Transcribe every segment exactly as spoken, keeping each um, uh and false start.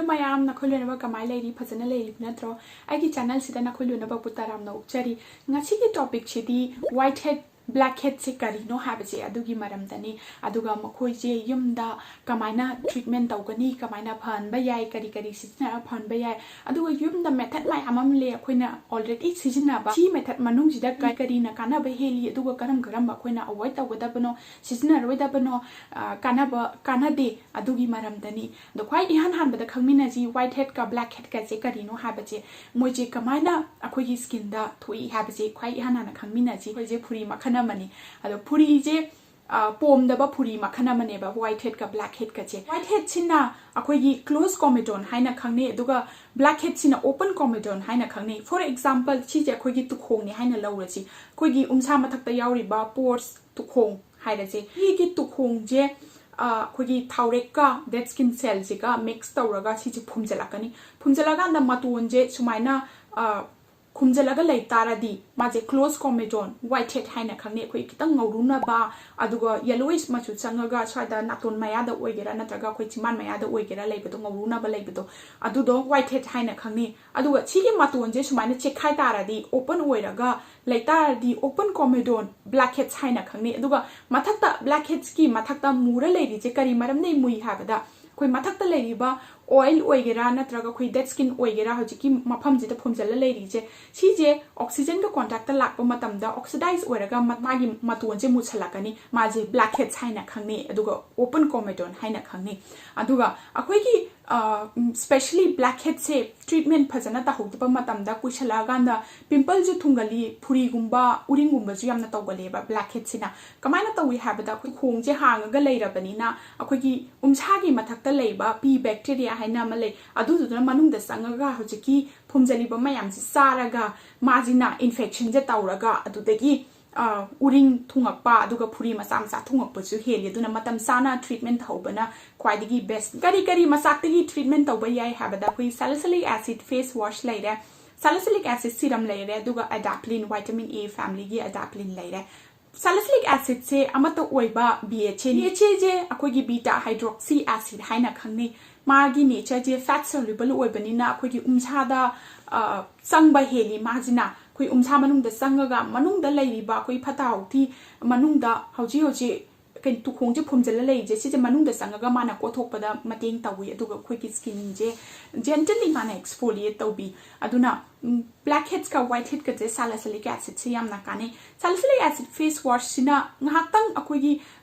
ꯃꯌꯥꯝ, ꯅꯈꯣꯏ ꯂꯣꯏꯅꯃꯛ ꯀꯃꯥꯏꯅ ꯂꯩꯔꯤ? ꯐꯖꯅ ꯂꯩꯔꯤꯕ ꯅꯠꯇ꯭ꯔꯣ? ꯑꯩꯒꯤ ꯆꯦꯅꯦꯜꯁꯤꯗ ꯅꯈꯣꯏ ꯂꯣꯏꯅꯃꯛꯄꯨ ꯇꯔꯥꯝꯅ ꯑꯣꯛꯆꯔꯤ꯫ ꯉꯁꯤꯒꯤ ꯇꯣꯄꯤꯛꯁꯤꯗꯤ ꯋꯥꯏꯠ ꯍꯦꯗ, ꯕ꯭ꯂꯦꯛ ꯍꯦꯗꯁꯦ ꯀꯔꯤꯅꯣ ꯍꯥꯏꯕꯁꯦ ꯑꯗꯨꯒꯤ ꯃꯔꯝꯗꯅꯤ꯫ ꯑꯗꯨꯒ ꯃꯈꯣꯏꯁꯦ ꯌꯨꯝꯗ ꯀꯃꯥꯏꯅ ꯇ꯭ꯔꯤꯠꯃꯦꯟ ꯇꯧꯒꯅꯤ, ꯀꯃꯥꯏꯅ ꯐꯍꯟꯕ ꯌꯥꯏ, ꯀꯔꯤ ꯀꯔꯤ ꯁꯤꯖꯤꯟꯅꯔꯒ ꯐꯍꯟꯕ ꯌꯥꯏ, ꯑꯗꯨꯒ ꯌꯨꯝꯗ ꯃꯦꯊꯗ ꯃꯌꯥꯝ ꯑꯃ ꯂꯩ ꯑꯩꯈꯣꯏꯅ ꯑꯣꯜꯔꯦꯗꯤ ꯁꯤꯖꯤꯟꯅꯕ꯫ ꯁꯤ ꯃꯦꯊꯗ ꯃꯅꯨꯡꯁꯤꯗ ꯀꯔꯤ ꯀꯔꯤꯅ ꯀꯥꯟꯅꯕ ꯍꯦꯜꯂꯤ, ꯑꯗꯨꯒ ꯀꯔꯝ ꯀꯔꯝꯕ ꯑꯩꯈꯣꯏꯅ ꯑꯦꯚꯣꯏꯗ ꯇꯧꯒꯗꯕꯅꯣ, ꯁꯤꯖꯤꯟꯅꯔꯣꯏꯗꯕꯅꯣ, ꯑ, ꯀꯥꯟꯅꯕ, ꯀꯥꯟꯅꯗꯦ, ꯑꯗꯨꯒꯤ ꯃꯔꯝꯗꯅꯤ꯫ ꯑꯗꯣ ꯈ꯭ꯋꯥꯏ ꯏꯍꯥꯟ ꯍꯥꯟꯕꯗ ꯈꯪꯃꯤꯟꯅꯁꯤ, ꯋꯥꯏꯠ ꯍꯦꯗꯀ ꯕ꯭ꯂꯦꯛ ꯍꯦꯗꯀꯁꯦ ꯀꯔꯤꯅꯣ ꯍꯥꯏꯕꯁꯦ, ꯃꯣꯏꯁꯦ ꯀꯃꯥꯏꯅ ꯑꯩꯈꯣꯏꯒꯤ ꯁ꯭ꯀꯤꯟꯗ ꯊꯣꯛꯏ ꯍꯥꯏꯕꯁꯦ ꯈ꯭ꯋꯥꯏ ꯏꯍꯥꯟ ꯍꯥꯟꯅ ꯈꯪꯃꯤꯟꯅꯁꯤ꯫ ꯑꯩꯈꯣꯏꯁꯦ ꯐꯨꯔꯤ ꯃꯈꯜ ꯑꯃꯅꯤ꯫ ꯑꯗꯣ ꯐꯨꯔꯤꯁꯦ, ꯑ, ꯄꯣꯝꯗꯕ ꯐꯨꯔꯤ ꯃꯈꯜ ꯑꯃꯅꯦꯕ ꯋꯥꯏꯠ ꯍꯦꯗꯀ ꯕ꯭ꯂꯦꯛ ꯍꯦꯗꯀꯁꯦ꯫ ꯋꯥꯏꯠ ꯍꯦꯗꯁꯤꯅ ꯑꯩꯈꯣꯏꯒꯤ ꯀ꯭ꯂꯣꯖ ꯀꯣꯃꯦꯗꯣꯟ ꯍꯥꯏꯅ ꯈꯪꯅꯩ, ꯑꯗꯨꯒ ꯕ꯭ꯂꯦꯛ ꯍꯦꯗꯁꯤꯅ ꯑꯣꯄꯟ ꯀꯣꯃꯦꯗꯣꯟ ꯍꯥꯏꯅ ꯈꯪꯅꯩ꯫ ꯐꯣꯔ ꯑꯦꯛꯖꯥꯝꯄꯜ, ꯁꯤꯁꯦ ꯑꯩꯈꯣꯏꯒꯤ ꯇꯨꯈꯣꯡꯅꯤ ꯍꯥꯏꯅ ꯂꯧꯔꯁꯤ꯫ ꯑꯩꯈꯣꯏꯒꯤ ꯎꯟꯁꯥ ꯃꯊꯛꯇ ꯌꯥꯎꯔꯤꯕ ꯄꯣꯔꯁ, ꯇꯨꯈꯣꯡ ꯍꯥꯏꯔꯁꯦ꯫ ꯁꯤꯒꯤ ꯇꯨꯈꯣꯡꯁꯦ, ꯑ, ꯑꯩꯈꯣꯏꯒꯤ ꯊꯥꯎꯔꯦꯛꯀ ꯗꯦꯗ ꯁ꯭ꯀꯤꯟ ꯁꯦꯜꯁꯤꯒ ꯃꯤꯛꯁ ꯇꯧꯔꯒ ꯁꯤꯁꯦ ꯐꯨꯝꯖꯤꯜꯂꯛꯀꯅꯤ꯫ ꯐꯨꯝꯖꯤꯜꯂꯀꯥꯟꯗ ꯃꯇꯣꯟꯁꯦ ꯁꯨꯃꯥꯏꯅ, ꯑ, ꯈꯨꯝꯖꯤꯜꯂꯒ ꯂꯩ ꯇꯥꯔꯗꯤ ꯃꯥꯁꯦ ꯀ꯭ꯂꯣꯖ ꯀꯣꯃꯦꯗꯣꯟ, ꯋꯥꯏꯠ ꯍꯦꯗ ꯍꯥꯏꯅ ꯈꯪꯅꯩ꯫ ꯑꯩꯈꯣꯏ ꯈꯤꯇꯪ ꯉꯧꯔꯨꯅꯕ, ꯑꯗꯨꯒ ꯌꯦꯂꯣꯏꯁ ꯃꯆꯨ ꯆꯪꯉꯒ ꯁ꯭ꯋꯥꯏꯗ ꯅꯥꯇꯣꯟ ꯃꯌꯥꯗ ꯑꯣꯏꯒꯦꯔꯥ ꯅꯠꯇ꯭ꯔꯒ ꯑꯩꯈꯣꯏ ꯆꯤꯝꯕꯥꯟ ꯃꯌꯥꯗ ꯑꯣꯏꯒꯦꯔꯥ ꯂꯩꯕꯗꯣ, ꯉꯧꯔꯨꯅꯕ ꯂꯩꯕꯗꯣ, ꯑꯗꯨꯗꯣ ꯋꯥꯏꯠ ꯍꯦꯗ ꯍꯥꯏꯅ ꯈꯪꯅꯩ꯫ ꯑꯗꯨꯒ ꯁꯤꯒꯤ ꯃꯇꯣꯟꯁꯦ ꯁꯨꯃꯥꯏꯅ ꯆꯦꯛꯈꯥꯏ ꯇꯥꯔꯗꯤ, ꯑꯣꯄꯟ ꯑꯣꯏꯔꯒ ꯂꯩ ꯇꯥꯔꯗꯤ ꯑꯣꯄꯟ ꯀꯣꯃꯦꯗꯣꯟ, ꯕ꯭ꯂꯦꯛ ꯍꯦꯗꯁ ꯍꯥꯏꯅ ꯈꯪꯅꯩ꯫ ꯑꯗꯨꯒ ꯃꯊꯛꯇ, ꯕ꯭ꯂꯦꯛ ꯍꯦꯗꯁꯀꯤ ꯃꯊꯛꯇ ꯃꯨꯔ ꯂꯩꯔꯤꯁꯦ ꯀꯔꯤ ꯃꯔꯝꯗꯒꯤ ꯃꯨꯏ ꯍꯥꯏꯕꯗ, ꯑꯩꯈꯣꯏ ꯃꯊꯛꯇ ꯂꯩꯔꯤꯕ ꯑꯣꯏꯜ ꯑꯣꯏꯒꯦꯔꯥ ꯅꯠꯇ꯭ꯔꯒ ꯑꯩꯈꯣꯏ ꯗꯦꯗ ꯁ꯭ꯀꯤꯟ ꯑꯣꯏꯒꯦꯔꯥ, ꯍꯧꯖꯤꯛꯀꯤ ꯃꯐꯝꯁꯤꯗ ꯐꯨꯝꯖꯤꯜꯂ ꯂꯩꯔꯤꯁꯦ, ꯁꯤꯁꯦ ꯑꯣꯛꯁꯤꯖꯟꯒ ꯀꯣꯟꯇꯦꯛꯇ ꯂꯥꯛꯄ ꯃꯇꯝꯗ ꯑꯣꯛꯁꯤꯗꯥꯏꯁ ꯑꯣꯏꯔꯒ ꯃ-, ꯃꯥꯒꯤ ꯃꯇꯣꯟꯁꯦ ꯃꯨꯁꯜꯂꯛꯀꯅꯤ, ꯃꯥꯁꯦ ꯕ꯭ꯂꯦꯛ ꯍꯦꯗꯁ ꯍꯥꯏꯅ ꯈꯪꯅꯩ, ꯑꯗꯨꯒ ꯑꯣꯄꯟ ꯀꯣꯃꯦꯗꯣꯟ ꯍꯥꯏꯅ ꯈꯪꯅꯩ꯫ ꯑꯗꯨꯒ ꯑꯩꯈꯣꯏꯒꯤ, ꯑ, ꯎꯝ, ꯁ꯭ꯄꯦꯁꯦꯜꯂꯤ ꯕ꯭ꯂꯦꯛ ꯍꯦꯗꯁꯦ ꯇ꯭ꯔꯤꯠꯃꯦꯟ ꯐꯖꯅ ꯇꯧꯍꯧꯗꯕ ꯃꯇꯝꯗ ꯀꯨꯏꯁꯜꯂꯛꯑꯀꯥꯟꯗ ꯄꯤꯝꯄꯜꯁꯨ ꯊꯨꯡꯒꯜꯂꯤ, ꯐꯨꯔꯤꯒꯨꯝꯕ, ꯎꯔꯤꯡꯒꯨꯝꯕꯁꯨ ꯌꯥꯝꯅ ꯇꯧꯒꯜꯂꯦꯕ ꯕ꯭ꯂꯦꯛ ꯍꯦꯗꯁꯤꯅ꯫ ꯀꯃꯥꯏꯅ ꯇꯧꯏ ꯍꯥꯏꯕꯗ, ꯑꯩꯈꯣꯏ ꯈꯣꯡꯁꯦ ꯍꯥꯡꯉꯒ ꯂꯩꯔꯕꯅꯤꯅ ꯑꯩꯈꯣꯏꯒꯤ ꯎꯟꯁꯥꯒꯤ ꯃꯊꯛꯇ ꯂꯩꯕ ꯄꯤ ꯕꯦꯛꯇꯦꯔꯤꯌꯥ ꯍꯥꯏꯅ ꯑꯃ ꯂꯩ, ꯑꯗꯨꯗꯨꯅ ꯃꯅꯨꯡꯗ ꯆꯪꯉꯒ ꯍꯧꯖꯤꯛꯀꯤ ꯐꯨꯝꯖꯜꯂꯤꯕ ꯃꯌꯥꯝꯁꯤ ꯆꯥꯔꯒ ꯃꯥꯁꯤꯅ ꯏꯟꯐꯦꯛꯁꯟꯁꯦ ꯇꯧꯔꯒ ꯑꯗꯨꯗꯒꯤ, ꯑ, ꯎꯔꯤꯡ ꯊꯨꯡꯉꯛꯄ, ꯑꯗꯨꯒ ꯐꯨꯔꯤ ꯃꯆꯥ ꯃꯆꯥ ꯊꯨꯡꯉꯛꯄꯁꯨ ꯍꯦꯜꯂꯤ꯫ ꯑꯗꯨꯅ ꯃꯇꯝ ꯆꯥꯅ ꯇ꯭ꯔꯤꯠꯃꯦꯟ ꯇꯧꯍꯧꯕꯅ ꯈ꯭ꯋꯥꯏꯗꯒꯤ ꯕꯦꯁ꯫ ꯀꯔꯤ ꯀꯔꯤ ꯃꯆꯥꯛꯇꯒꯤ ꯇ꯭ꯔꯤꯠꯃꯦꯟ ꯇꯧꯕ ꯌꯥꯏ ꯍꯥꯏꯕꯗ, ꯑꯩꯈꯣꯏ ꯁꯦꯂꯤꯁꯤꯂꯤꯛ ꯑꯦꯁꯤꯗ ꯐꯦꯁ ꯋꯥꯁ ꯂꯩꯔꯦ, ꯁꯦꯂꯤꯁꯤꯂꯤꯛ ꯑꯦꯁꯤꯗ ꯁꯤꯔꯝ ꯂꯩꯔꯦ, ꯑꯗꯨꯒ ꯑꯦꯗꯥꯄ꯭ꯂꯤꯟ, ꯚꯥꯏꯇꯥꯃꯤꯟ ꯑꯦ ꯐꯦꯃꯤꯂꯤꯒꯤ ꯑꯦꯗꯥꯄ꯭ꯂꯤꯟ ꯂꯩꯔꯦ꯫ ꯁꯦꯂꯤꯁꯤꯂꯤꯛ ꯑꯦꯁꯤꯗꯁꯦ ꯑꯃꯠꯇ ꯑꯣꯏꯕ ꯕꯤ ꯑꯦꯆ ꯑꯦ, ꯕꯤ ꯑꯦꯆ ꯑꯦꯁꯦ ꯑꯩꯈꯣꯏꯒꯤ ꯕꯤꯇꯥ ꯍꯥꯏꯗ꯭ꯔꯣꯛꯁꯤ ꯑꯦꯁꯤꯗ ꯍꯥꯏꯅ ꯈꯪꯅꯩ꯫ ꯃꯥꯒꯤ natureꯁꯦ fat soluble ꯑꯣꯏꯕꯅꯤꯅ ꯑꯩꯈꯣꯏꯒꯤ ꯎꯟꯁꯥꯗ ꯑ, ꯆꯪꯕ ꯍꯦꯜꯂꯤ꯫ ꯃꯥꯁꯤꯅ ꯑꯩꯈꯣꯏ ꯎꯟꯁꯥ ꯃꯅꯨꯡꯗ ꯆꯪꯉꯒ ꯃꯅꯨꯡꯗ ꯂꯩꯔꯤꯕ ꯑꯩꯈꯣꯏ ꯐꯠꯇ ꯍꯥꯎꯊꯤ ꯃꯅꯨꯡꯗ ꯍꯧꯖꯤꯛ ꯍꯧꯖꯤꯛ ꯀꯩꯅꯣ ꯇꯨꯈꯣꯡꯁꯦ ꯐꯨꯝꯖꯤꯜꯂ ꯂꯩꯔꯤꯁꯦ, ꯁꯤꯁꯦ ꯃꯅꯨꯡꯗ ꯆꯪꯉꯒ ꯃꯥꯅ ꯀꯣꯊꯣꯛꯄꯗ ꯃꯇꯦꯡ ꯇꯧꯋꯤ꯫ ꯑꯗꯨꯒ ꯑꯩꯈꯣꯏꯒꯤ skinꯁꯦ gently ꯃꯥꯅ exfoliate ꯇꯧꯕꯤ꯫ ꯑꯗꯨꯅ blackheadsꯀ whiteheadsꯀꯁꯦ salicylic acidꯁꯦ ꯌꯥꯝꯅ ꯀꯥꯟꯅꯩ꯫ Salicylic acid face washꯁꯤꯅ ꯉꯥꯏꯍꯥꯛꯇꯪ ꯑꯩꯈꯣꯏꯒꯤ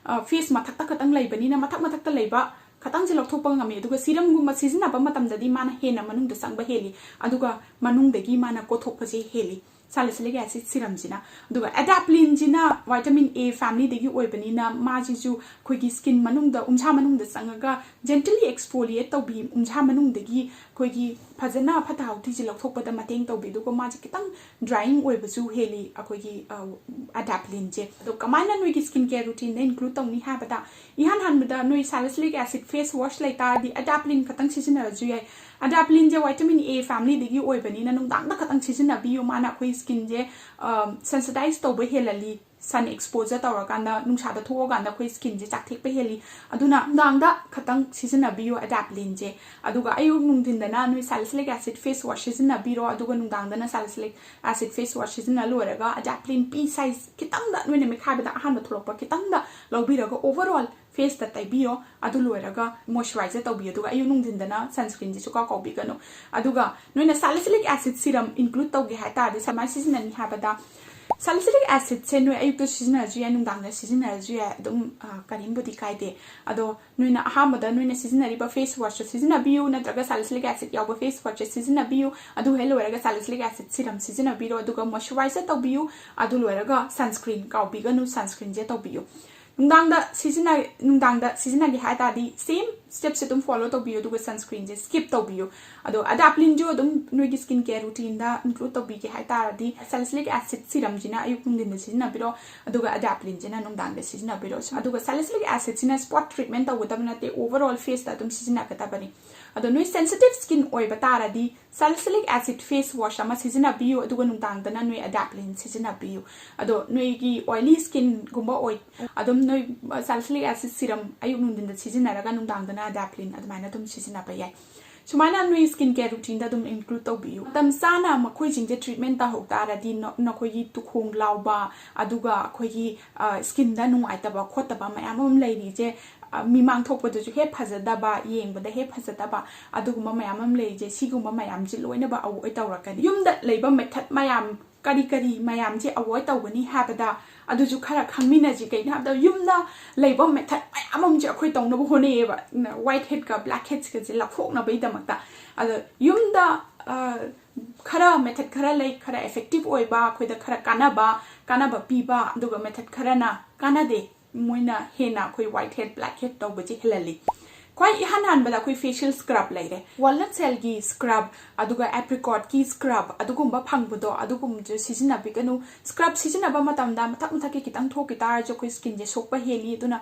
face ꯃꯊꯛꯇ ꯈꯛꯇꯪ ꯂꯩꯕꯅꯤꯅ ꯃꯊꯛ ꯃꯊꯛꯇ ꯂꯩꯕ ꯈꯇꯪꯁꯦ ꯂꯧꯊꯣꯛꯄ ꯉꯝꯃꯤ꯫ ꯑꯗꯨꯒ serumꯒꯨꯝꯕ ꯁꯤꯖꯤꯟꯅꯕ ꯃꯇꯝꯗꯗꯤ ꯃꯥꯅ ꯍꯦꯟꯅ ꯃꯅꯨꯡꯗ ꯆꯪꯕ ꯍꯦꯜꯂꯤ, ꯑꯗꯨꯒ ꯃꯅꯨꯡꯗꯒꯤ ꯃꯥꯅ ꯀꯣꯊꯣꯛꯄꯁꯦ ꯍꯦꯜꯂꯤ salicylic acid serumꯁꯤꯅ꯫ ꯑꯗꯨꯒ adapalleneꯁꯤꯅ vitamin A familyꯗꯒꯤ ꯑꯣꯏꯕꯅꯤꯅ ꯃꯥꯁꯤꯁꯨ ꯑꯩꯈꯣꯏꯒꯤ skin ꯃꯅꯨꯡꯗ, ꯎꯟꯁꯥ ꯃꯅꯨꯡꯗ ꯆꯪꯉꯒ gently exfoliate ꯇꯧꯕꯤ, ꯎꯟꯁꯥ ꯃꯅꯨꯡꯗꯒꯤ ꯑꯩꯈꯣꯏꯒꯤ ꯐꯖꯅ ꯐꯠꯇ ꯍꯥꯎꯊꯤꯁꯦ ꯂꯧꯊꯣꯛꯄꯗ ꯃꯇꯦꯡ ꯇꯧꯕꯤ꯫ ꯑꯗꯨꯒ ꯃꯥꯁꯦ ꯈꯤꯇꯪ drying ꯑꯣꯏꯕꯁꯨ ꯍꯦꯜꯂꯤ ꯑꯩꯈꯣꯏꯒꯤ adapalleneꯁꯦ꯫ ꯑꯗꯣ ꯀꯃꯥꯏꯅ ꯅꯣꯏꯒꯤ skin care routineꯗ include ꯇꯧꯅꯤ ꯍꯥꯏꯕꯗ, ꯏꯍꯥꯟ ꯍꯥꯟꯕꯗ ꯅꯣꯏ salicylic acid face wash ꯂꯩꯇꯥꯔꯗꯤ adapalene ꯈꯛꯇꯪ ꯁꯤꯖꯤꯟꯅꯔꯁꯨ ꯌꯥꯏ꯫ Adapalleneꯁꯦ vitamin A familyꯗꯒꯤ ꯑꯣꯏꯕꯅꯤꯅ ꯅꯨꯡꯗꯥꯡꯗ ꯈꯛꯇꯪ ꯁꯤꯖꯤꯟꯅꯕꯤꯌꯨ꯫ ꯃꯥꯅ ꯑꯩꯈꯣꯏ skinꯁꯦ sensitize ꯇꯧꯕ ꯍꯦꯜꯍꯜꯂꯤ꯫ Sun exposure ꯇꯧꯔꯀꯥꯟꯗ, ꯅꯨꯡꯁꯥꯗ ꯊꯣꯛꯑꯀꯥꯟꯗ ꯑꯩꯈꯣꯏ skinꯁꯦ ꯆꯥꯛꯊꯦꯛꯄ ꯍꯦꯜꯂꯤ꯫ ꯑꯗꯨꯅ ꯅꯨꯡꯗꯥꯡꯗ ꯈꯛꯇꯪ ꯁꯤꯖꯤꯟꯅꯕꯤꯌꯨ adapalleneꯁꯦ꯫ ꯑꯗꯨꯒ ꯑꯌꯨꯛ ꯅꯨꯡꯊꯤꯟꯗꯅ ꯅꯣꯏ salicylic acid face wash ꯁꯤꯖꯤꯟꯅꯕꯤꯔꯣ, ꯑꯗꯨꯒ ꯅꯨꯡꯗꯥꯡꯗꯅ salicylic acid face wash ꯁꯤꯖꯤꯟꯅ ꯂꯣꯏꯔꯒ adapalene pea size ꯈꯤꯇꯪꯗ, ꯅꯣꯏꯅ ꯃꯤꯠꯈꯥꯏꯕꯗ ꯑꯍꯥꯟꯕ ꯊꯣꯛꯂꯛꯄ ꯈꯤꯇꯪꯗ ꯂꯧꯕꯤꯔꯒ overall faceꯇ ꯇꯩꯕꯤꯌꯣ꯫ ꯑꯗꯨ ꯂꯣꯏꯔꯒ moisturizer ꯇꯧꯕꯤꯌꯣ, ꯑꯗꯨꯒ ꯑꯌꯨꯛ ꯅꯨꯡꯊꯤꯟꯗꯅ sunscreenꯁꯦ ꯁꯨꯀꯥꯎ ꯀꯥꯎꯕꯤꯒꯅꯨ꯫ ꯑꯗꯨꯒ ꯅꯣꯏꯅ salicylic acid serum include ꯇꯧꯒꯦ ꯍꯥꯏꯇꯥꯔꯗꯤ ꯀꯃꯥꯏꯅ ꯁꯤꯖꯤꯟꯅꯅꯤ ꯍꯥꯏꯕꯗ, salicylic acidꯁꯦ ꯅꯣꯏ ꯑꯌꯨꯛꯇ ꯁꯤꯖꯤꯟꯅꯔꯁꯨ ꯌꯥꯏ, ꯅꯨꯡꯗꯥꯡꯗ ꯁꯤꯖꯤꯟꯅꯔꯁꯨ ꯌꯥꯏ, ꯑꯗꯨꯝ ꯀꯔꯤꯝꯕꯨꯗꯤ ꯀꯥꯏꯗꯦ꯫ ꯑꯗꯣ ꯅꯣꯏꯅ ꯑꯍꯥꯟꯕꯗ ꯅꯣꯏꯅ ꯁꯤꯖꯤꯟꯅꯔꯤꯕ face washꯇ ꯁꯤꯖꯤꯟꯅꯕꯤꯌꯨ, ꯅꯠꯇ꯭ꯔꯒ salicylic acid ꯌꯥꯎꯕ face washꯁꯦ ꯁꯤꯖꯤꯟꯅꯕꯤꯌꯨ꯫ ꯑꯗꯨ ꯍꯦꯛ ꯂꯣꯏꯔꯒ salicylic acid serum ꯁꯤꯖꯤꯟꯅꯕꯤꯔꯣ, ꯑꯗꯨꯒ moisturizer ꯇꯧꯕꯤꯌꯨ꯫ ꯑꯗꯨ ꯂꯣꯏꯔꯒ sunscreen ꯀꯥꯎꯕꯤꯒꯅꯨ, sunscreenꯁꯦ ꯇꯧꯕꯤꯌꯨ꯫ ꯅꯨꯡꯗꯥꯡꯗ ꯁꯤꯖꯤꯟꯅ-, ꯅꯨꯡꯗꯥꯡꯗ ꯁꯤꯖꯤꯟꯅꯒꯦ ꯍꯥꯏ ꯇꯥꯔꯗꯤ same stepꯁꯦ ꯑꯗꯨꯝ follow ꯇꯧꯕꯤꯌꯨ, ꯑꯗꯨꯒ sunscreenꯁꯦ skip ꯇꯧꯕꯤꯌꯨ꯫ ꯑꯗꯣ adapalene ꯁꯨ ꯑꯗꯨꯝ ꯅꯣꯏꯒꯤ skin care routineꯗ include ꯇꯧꯕꯤꯒꯦ ꯍꯥꯏ ꯇꯥꯔꯗꯤ salicylic acid serumꯁꯤꯅ ꯑꯌꯨꯛ ꯅꯨꯡꯊꯤꯟꯗ ꯁꯤꯖꯤꯟꯅꯕꯤꯔꯣ, ꯑꯗꯨꯒ adapalene ꯁꯤꯅ ꯅꯨꯡꯗꯥꯡꯗ ꯁꯤꯖꯤꯟꯅꯕꯤꯔꯣ꯫ ꯑꯗꯨꯒ salicylic acidꯁꯤꯅ spot treatment ꯇꯧꯒꯗꯕ ꯅꯠꯇꯦ, overall faceꯇ ꯑꯗꯨꯝ ꯁꯤꯖꯤꯟꯅꯒꯗꯕꯅꯤ꯫ ꯑꯗꯣ ꯅꯣꯏ sensitive skin ꯑꯣꯏꯕ ꯇꯥꯔꯗꯤ salicylic acid face wash ꯑꯃ ꯁꯤꯖꯤꯟꯅꯕꯤꯌꯨ, ꯑꯗꯨꯒ ꯅꯨꯡꯗꯥꯡꯗꯅ ꯅꯣꯏ adapalene ꯁꯤꯖꯤꯟꯅꯕꯤꯌꯨ꯫ ꯑꯗꯣ ꯅꯣꯏꯒꯤ oily skinꯒꯨꯝꯕ ꯑꯣꯏ, ꯑꯗꯨꯝ ꯅꯣꯏ salicylic acid serum ꯑꯌꯨꯛ ꯅꯨꯡꯊꯤꯟꯗ ꯁꯤꯖꯤꯟꯅꯔꯒ ꯅꯨꯡꯗꯥꯡꯗ ꯅꯥꯗꯥꯄ꯭ꯂꯤꯟ ꯑꯗꯨꯃꯥꯏꯅ ꯑꯗꯨꯝ ꯁꯤꯖꯤꯟꯅꯕ ꯌꯥꯏ꯫ ꯁꯨꯃꯥꯏꯅ ꯅꯣꯏ ꯁ꯭ꯀꯤꯟ ꯀꯦꯌꯔ ꯔꯨꯇꯤꯟꯗ ꯑꯗꯨꯝ ꯏꯟꯀ꯭ꯂꯨꯗ ꯇꯧꯕꯤꯌꯨ꯫ ꯃꯇꯝ ꯆꯥꯅ ꯃꯈꯣꯏꯁꯤꯡꯁꯦ ꯇ꯭ꯔꯤꯠꯃꯦꯟ ꯇꯧꯍꯧ ꯇꯥꯔꯗꯤ ꯅ- ꯅꯈꯣꯏꯒꯤ ꯇꯨꯈꯣꯡ ꯂꯥꯎꯕ, ꯑꯗꯨꯒ ꯑꯩꯈꯣꯏꯒꯤ ꯁ꯭ꯀꯤꯟꯗ ꯅꯨꯡꯉꯥꯏꯇꯕ ꯈꯣꯠꯇꯕ ꯃꯌꯥꯝ ꯑꯃ ꯂꯩꯔꯤꯁꯦ, ꯑ, ꯃꯤꯃꯥꯡ ꯊꯣꯛꯄꯗꯁꯨ ꯍꯦꯛ ꯐꯖꯗꯕ, ꯌꯦꯡꯕꯗ ꯍꯦꯛ ꯐꯖꯗꯕ, ꯑꯗꯨꯒꯨꯝꯕ ꯃꯌꯥꯝ ꯑꯃ ꯂꯩꯔꯤꯁꯦ, ꯁꯤꯒꯨꯝꯕ ꯃꯌꯥꯝꯁꯦ ꯂꯣꯏꯅꯕ ꯑꯦꯋꯣꯏꯗ ꯇꯧꯔꯛꯀꯅꯤ꯫ ꯌꯨꯝꯗ ꯂꯩꯕ ꯃꯦꯊꯠ ꯃꯌꯥꯝ ꯀꯔꯤ ꯀꯔꯤ ꯃꯌꯥꯝꯁꯦ ꯑꯦꯋꯣꯏꯗ ꯇꯧꯒꯅꯤ ꯍꯥꯏꯕꯗ, ꯑꯗꯨꯁꯨ ꯈꯔ ꯈꯪꯃꯤꯟꯅꯁꯤ꯫ ꯀꯩꯅꯣ ꯍꯥꯏꯕꯗ, ꯌꯨꯝꯗ ꯂꯩꯕ ꯃꯦꯊꯠ ꯃꯌꯥꯝ ꯑꯃꯁꯦ ꯑꯩꯈꯣꯏ ꯇꯧꯅꯕ ꯍꯣꯠꯅꯩꯌꯦꯕ, ꯋꯥꯏꯠ ꯍꯦꯗꯀ ꯕ꯭ꯂꯦꯛ ꯍꯦꯗꯀꯁꯦ ꯂꯧꯊꯣꯛꯅꯕꯒꯤꯗꯃꯛꯇ꯫ ꯑꯗꯣ ꯌꯨꯝꯗ, ꯑ, ꯈꯔ ꯃꯦꯊꯠ ꯈꯔ ꯂꯩ, ꯈꯔ ꯏꯐꯦꯛꯇꯤꯚ ꯑꯣꯏꯕ, ꯑꯩꯈꯣꯏꯗ ꯈꯔ ꯀꯥꯟꯅꯕ, ꯀꯥꯟꯅꯕ ꯄꯤꯕ, ꯑꯗꯨꯒ ꯃꯦꯊꯠ ꯈꯔꯅ ꯀꯥꯟꯅꯗꯦ, ꯃꯣꯏꯅ ꯍꯦꯟꯅ ꯑꯩꯈꯣꯏ ꯋꯥꯏꯠ ꯍꯦꯗ, ꯕ꯭ꯂꯦꯛ ꯍꯦꯗ ꯇꯧꯕꯁꯦ ꯍꯦꯜꯍꯜꯂꯤ꯫ ꯈ꯭ꯋꯥꯏ ꯏꯍꯥꯟ ꯍꯥꯟꯕꯗ ꯑꯩꯈꯣꯏ ꯐꯦꯁꯤꯌꯦꯜ ꯁ꯭ꯀ꯭ꯔꯕ ꯂꯩꯔꯦ꯫ ꯋꯥꯜꯅꯠ ꯁꯦꯜꯒꯤ ꯁ꯭ꯀ꯭ꯔꯕ, ꯑꯗꯨꯒ ꯑꯦꯄ꯭ꯔꯤꯀꯣꯠꯀꯤ ꯁ꯭ꯀ꯭ꯔꯕ, ꯑꯗꯨꯒꯨꯝꯕ ꯐꯪꯕꯗꯣ, ꯑꯗꯨꯒꯨꯝꯕꯁꯨ ꯁꯤꯖꯤꯟꯅꯕꯤꯒꯅꯨ꯫ ꯁ꯭ꯀ꯭ꯔꯕ ꯁꯤꯖꯤꯟꯅꯕ ꯃꯇꯝꯗ ꯃꯊꯛ ꯃꯊꯛꯀꯤ ꯈꯤꯇꯪ ꯊꯣꯛꯈꯤ ꯇꯥꯔꯁꯨ ꯑꯩꯈꯣꯏ ꯁ꯭ꯀꯤꯟꯁꯦ ꯁꯣꯛꯄ ꯍꯦꯜꯂꯤ, ꯑꯗꯨꯅ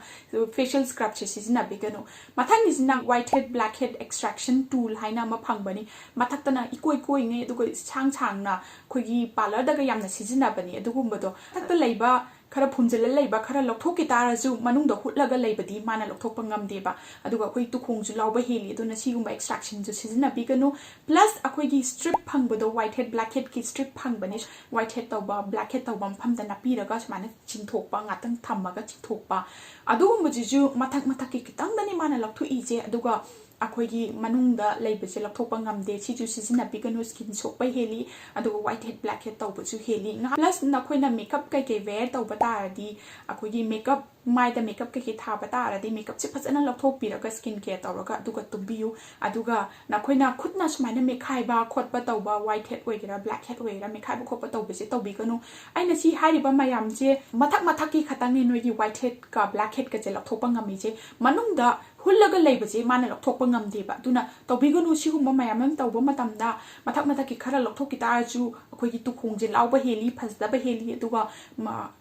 ꯐꯦꯁꯤꯌꯦꯜ ꯁ꯭ꯀ꯭ꯔꯕꯁꯦ ꯁꯤꯖꯤꯟꯅꯕꯤꯒꯅꯨ꯫ ꯃꯊꯪꯒꯤꯁꯤꯅ whitehead blackhead extraction tool ꯍꯥꯏꯅ ꯑꯃ ꯐꯪꯕꯅꯤ꯫ ꯃꯊꯛꯇꯅ ꯏꯀꯣꯏ ꯀꯣꯏꯉꯩ, ꯑꯗꯨꯒ ꯁꯥꯡ ꯁꯥꯡꯅ ꯑꯩꯈꯣꯏꯒꯤ ꯄꯥꯔꯂꯔꯗꯒ ꯌꯥꯝꯅ ꯁꯤꯖꯤꯟꯅꯕꯅꯤ ꯑꯗꯨꯒꯨꯝꯕꯗꯣ꯫ ꯃꯊꯛꯇ ꯂꯩꯕ ꯈꯔ ꯐꯨꯝꯖꯤꯜꯂ ꯂꯩꯕ ꯈꯔ ꯂꯧꯊꯣꯛꯈꯤ ꯇꯥꯔꯁꯨ, ꯃꯅꯨꯡꯗ ꯍꯨꯠꯂꯒ ꯂꯩꯕꯗꯤ ꯃꯥꯅ ꯂꯧꯊꯣꯛꯄ ꯉꯝꯗꯦꯕ꯫ ꯑꯗꯨꯒ ꯑꯩꯈꯣꯏ ꯇꯨꯈꯣꯡꯁꯨ ꯂꯥꯎꯕ ꯍꯦꯜꯂꯤ, ꯑꯗꯨꯅ ꯁꯤꯒꯨꯝꯕ ꯑꯦꯛꯁꯇ꯭ꯔꯦꯛꯁꯟꯁꯨ ꯁꯤꯖꯤꯟꯅꯕꯤꯒꯅꯨ꯫ ꯄ꯭ꯂꯁ ꯑꯩꯈꯣꯏꯒꯤ ꯁ꯭ꯇ꯭ꯔꯤꯞ ꯐꯪꯕꯗꯣ, ꯋꯥꯏꯠ ꯍꯦꯗ ꯕ꯭ꯂꯦꯛ ꯍꯦꯗꯀꯤ ꯁ꯭ꯇ꯭ꯔꯤꯞ ꯐꯪꯕꯅꯤ꯫ ꯋꯥꯏꯠ ꯍꯦꯗ ꯇꯧꯕ, ꯕ꯭ꯂꯦꯛ ꯍꯦꯗ ꯇꯧꯕ ꯃꯐꯝꯗ ꯅꯞꯄꯤꯔꯒ ꯁꯨꯃꯥꯏꯅ ꯆꯤꯡꯊꯣꯛꯄ, ꯉꯥꯛꯇꯪ ꯊꯝꯃꯒ ꯆꯤꯡꯊꯣꯛꯄ, ꯑꯗꯨꯒꯨꯝꯕꯁꯤꯁꯨ ꯃꯊꯛ ꯃꯊꯛꯀꯤ ꯈꯤꯇꯪꯗꯅꯤ ꯃꯥꯅ ꯂꯧꯊꯣꯛꯏꯁꯦ꯫ ꯑꯗꯨꯒ ꯑꯩꯈꯣꯏꯒꯤ ꯃꯅꯨꯡꯗ ꯂꯩꯕꯁꯦ ꯂꯧꯊꯣꯛꯄ ꯉꯝꯗꯦ꯫ ꯁꯤꯁꯨ ꯁꯤꯖꯤꯟꯅꯕꯤꯒꯅꯨ, ꯁ꯭ꯀꯤꯟ ꯁꯣꯛꯄ ꯍꯦꯜꯂꯤ, ꯑꯗꯨꯒ ꯋꯥꯏꯠ ꯍꯦꯗ ꯕ꯭ꯂꯦꯛ ꯍꯦꯗ ꯇꯧꯕꯁꯨ ꯍꯦꯜꯂꯤ꯫ ꯉꯥ-, ꯄ꯭ꯂꯁ ꯅꯈꯣꯏꯅ ꯃꯦꯀꯞ ꯀꯩꯀꯩ ꯋꯦꯌꯔ ꯇꯧꯕ ꯇꯥꯔꯗꯤ, ꯑꯩꯈꯣꯏꯒꯤ ꯃꯦꯀꯞ, ꯃꯥꯏꯗ ꯃꯦꯀꯞ ꯀꯩꯀꯩ ꯊꯥꯕ ꯇꯥꯔꯗꯤ, ꯃꯦꯀꯞꯁꯦ ꯐꯖꯅ ꯂꯧꯊꯣꯛꯄꯤꯔꯒ ꯁ꯭ꯀꯤꯟ ꯀꯦꯌꯔ ꯇꯧꯔꯒ ꯑꯗꯨꯒ ꯇꯨꯝꯕꯤꯌꯨ꯫ ꯑꯗꯨꯒ ꯅꯈꯣꯏꯅ ꯈꯨꯠꯅ ꯁꯨꯃꯥꯏꯅ ꯃꯦꯠꯈꯥꯏꯕ ꯈꯣꯠꯄ ꯇꯧꯕ, ꯋꯥꯏꯠ ꯍꯦꯗ ꯑꯣꯏꯒꯦꯔꯥ ꯕ꯭ꯂꯦꯛ ꯍꯦꯗ ꯑꯣꯏꯒꯦꯔꯥ, ꯃꯦꯠꯈꯥꯏꯕ ꯈꯣꯠꯄ ꯇꯧꯕꯁꯦ ꯇꯧꯕꯤꯒꯅꯨ꯫ ꯑꯩꯅ ꯁꯤ ꯍꯥꯏꯔꯤꯕ ꯃꯌꯥꯝꯁꯦ ꯃꯊꯛ ꯃꯊꯛꯀꯤ ꯈꯛꯇꯪꯅꯦ ꯅꯣꯏꯒꯤ ꯋꯥꯏꯠ ꯍꯦꯗꯀ ꯕ꯭ꯂꯦꯛ ꯍꯦꯗꯀꯁꯦ ꯂꯧꯊꯣꯛꯄ ꯉꯝꯃꯤꯁꯦ꯫ ꯃꯅꯨꯡꯗ ꯍꯨꯜꯂꯒ ꯂꯩꯕꯁꯦ ꯃꯥꯅ ꯂꯧꯊꯣꯛꯄ ꯉꯝꯗꯦꯕ꯫ ꯑꯗꯨꯅ ꯇꯧꯕꯤꯒꯅꯨ꯫ ꯁꯤꯒꯨꯝꯕ ꯃꯌꯥꯝ ꯑꯃ ꯇꯧꯕ ꯃꯇꯝꯗ ꯃꯊꯛ ꯃꯊꯛꯀꯤ ꯈꯔ ꯂꯧꯊꯣꯛꯈꯤ ꯇꯥꯔꯁꯨ ꯑꯩꯈꯣꯏꯒꯤ ꯇꯨꯈꯣꯡꯁꯦ ꯂꯥꯎꯕ ꯍꯦꯜꯂꯤ, ꯐꯖꯗꯕ ꯍꯦꯜꯂꯤ, ꯑꯗꯨꯒ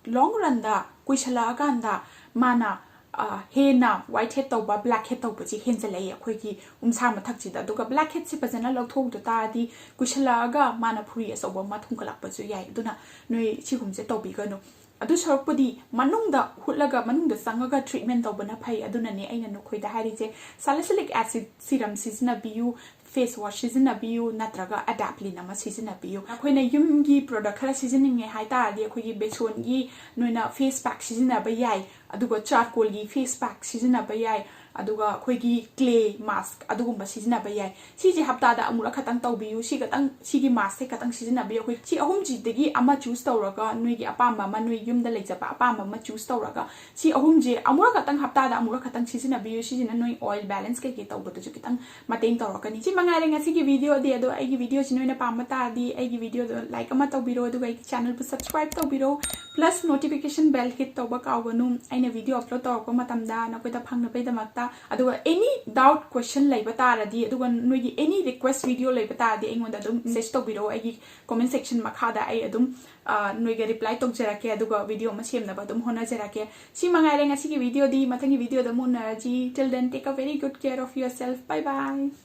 ꯂꯣꯡ ꯔꯟꯗ ꯀꯨꯏꯁꯜꯂꯛꯑꯀꯥꯟꯗ ꯃꯥꯅ, ꯑ, ꯍꯦꯟꯅ ꯋꯥꯏꯠ ꯍꯦꯗ ꯇꯧꯕ, ꯕ꯭ꯂꯦꯛ ꯍꯦꯗ ꯇꯧꯕꯁꯦ ꯍꯦꯟꯖꯜꯂꯛꯏ ꯑꯩꯈꯣꯏꯒꯤ ꯎꯟꯁꯥ ꯃꯊꯛꯁꯤꯗ꯫ ꯑꯗꯨꯒ ꯕ꯭ꯂꯦꯛ ꯍꯦꯗꯁꯦ ꯐꯖꯅ ꯂꯧꯊꯣꯛꯇ ꯇꯥꯔꯗꯤ ꯀꯨꯏꯁꯜꯂꯛꯑꯒ ꯃꯥꯅ ꯐꯨꯔꯤ ꯑꯆꯧꯕ ꯑꯃ ꯊꯨꯡꯒꯠꯂꯛꯄꯁꯨ ꯌꯥꯏ꯫ ꯑꯗꯨꯅ ꯅꯣꯏ ꯁꯤꯒꯨꯝꯕꯁꯦ ꯇꯧꯕꯤꯒꯅꯨ꯫ ꯑꯗꯨ ꯁꯔꯨꯛꯄꯨꯗꯤ ꯃꯅꯨꯡꯗ ꯍꯨꯠꯂꯒ, ꯃꯅꯨꯡꯗ ꯆꯪꯉꯒ treatment ꯇꯧꯕꯅ ꯐꯩ꯫ ꯑꯗꯨꯅꯅꯦ ꯑꯩꯅ ꯅꯈꯣꯏꯗ ꯍꯥꯏꯔꯤꯁꯦ, salicylic acid serum ꯁꯤꯖꯤꯟꯅꯕꯤꯌꯨ, face wash ꯁꯤꯖꯤꯟꯅꯕꯤꯌꯨ, ꯅꯠꯇ꯭ꯔꯒ adapalene ꯑꯃ ꯁꯤꯖꯤꯟꯅꯕꯤꯌꯨ꯫ ꯑꯩꯈꯣꯏꯅ ꯌꯨꯝꯒꯤ product ꯈꯔ ꯁꯤꯖꯤꯟꯅꯤꯡꯉꯦ ꯍꯥꯏ ꯇꯥꯔꯗꯤ, ꯑꯩꯈꯣꯏꯒꯤ ꯕꯦꯁꯣꯟꯒꯤ ꯅꯣꯏꯅ face pack ꯁꯤꯖꯤꯟꯅꯕ ꯌꯥꯏ, ꯑꯗꯨꯒ charcoal ꯒꯤ face pack ꯁꯤꯖꯤꯟꯅꯕ ꯌꯥꯏ, ꯑꯗꯨꯒ ꯑꯩꯈꯣꯏꯒꯤ clay mask ꯑꯗꯨꯒꯨꯝꯕ ꯁꯤꯖꯤꯟꯅꯕ ꯌꯥꯏ꯫ ꯁꯤꯁꯦ ꯍꯞꯇꯥꯗ ꯑꯃꯨꯔꯛ ꯈꯛꯇꯪ ꯇꯧꯕꯤꯌꯨ꯫ ꯁꯤ ꯈꯛꯇꯪ, ꯁꯤꯒꯤ mask ꯁꯦ ꯈꯛꯇꯪ ꯁꯤꯖꯤꯟꯅꯕꯤꯌꯨ꯫ ꯑꯩꯈꯣꯏ ꯁꯤ ꯑꯍꯨꯝꯁꯤꯗꯒꯤ ꯑꯃ choose ꯇꯧꯔꯒ, ꯅꯣꯏꯒꯤ ꯑꯄꯥꯝꯕ ꯑꯃ, ꯅꯣꯏ ꯌꯨꯝꯗ ꯂꯩꯖꯕ ꯑꯄꯥꯝꯕ ꯑꯃ choose ꯇꯧꯔꯒ, ꯁꯤ ꯑꯍꯨꯝꯁꯦ ꯑꯃꯨꯔꯛ ꯈꯛꯇꯪ, ꯍꯞꯇꯥꯗ ꯑꯃꯨꯔꯛ ꯈꯛꯇꯪ ꯁꯤꯖꯤꯟꯅꯕꯤꯌꯨ꯫ ꯁꯤꯁꯤꯅ ꯅꯣꯏ oil balance ꯀꯩꯀꯩ ꯇꯧꯕꯗꯁꯨ ꯈꯤꯇꯪ ꯃꯇꯦꯡ ꯇꯧꯔꯛꯀꯅꯤ꯫ ꯁꯤ ꯃꯉꯥꯏꯔꯦ ꯉꯁꯤꯒꯤ video ꯗꯤ꯫ ꯑꯗꯣ ꯑꯩꯒꯤ video ꯁꯤ ꯅꯣꯏꯅ ꯄꯥꯝꯕ ꯇꯥꯔꯗꯤ, ꯑꯩꯒꯤ video ꯗꯣ like ꯑꯃ ꯇꯧꯕꯤꯔꯣ, ꯑꯗꯨꯒ ꯑꯩꯒꯤ channel ꯕꯨ subscribe ꯇꯧꯕꯤꯔꯣ, plus notification bell hit ꯇꯧꯕ ꯀꯥꯎꯒꯅꯨ, ꯑꯩꯅ video upload ꯇꯧꯔꯛꯄ ꯃꯇꯝꯗ ꯅꯈꯣꯏꯗ ꯐꯪꯅꯕꯒꯤꯗꯃꯛꯇ꯫ ꯑꯗꯨꯒ any doubt, question ꯂꯩꯕ ꯇꯥꯔꯗꯤ, ꯑꯗꯨꯒ ꯅꯣꯏꯒꯤ any request video ꯂꯩꯕ ꯇꯥꯔꯗꯤ, ꯑꯩꯉꯣꯟꯗ ꯑꯗꯨꯝ message ꯇꯧꯕꯤꯔꯛꯑꯣ꯫ ꯑꯩꯒꯤ comment section ꯃꯈꯥꯗ ꯑꯩ ꯑꯗꯨꯝ, ꯑ, ꯅꯣꯏꯒ reply ꯇꯧꯖꯔꯛꯀꯦ, ꯑꯗꯨꯒ video ꯑꯃ ꯁꯦꯝꯅꯕ ꯑꯗꯨꯝ ꯍꯣꯠꯅꯖꯔꯛꯀꯦ꯫ ꯁꯤ ꯃꯉꯥꯏꯔꯦ ꯉꯁꯤꯒꯤ video ꯗꯤ꯫ ꯃꯊꯪꯒꯤ video ꯗ ꯑꯃꯨꯛ ꯎꯅꯔꯁꯤ꯫ Till then, take a very good care of yourself. Bye bye.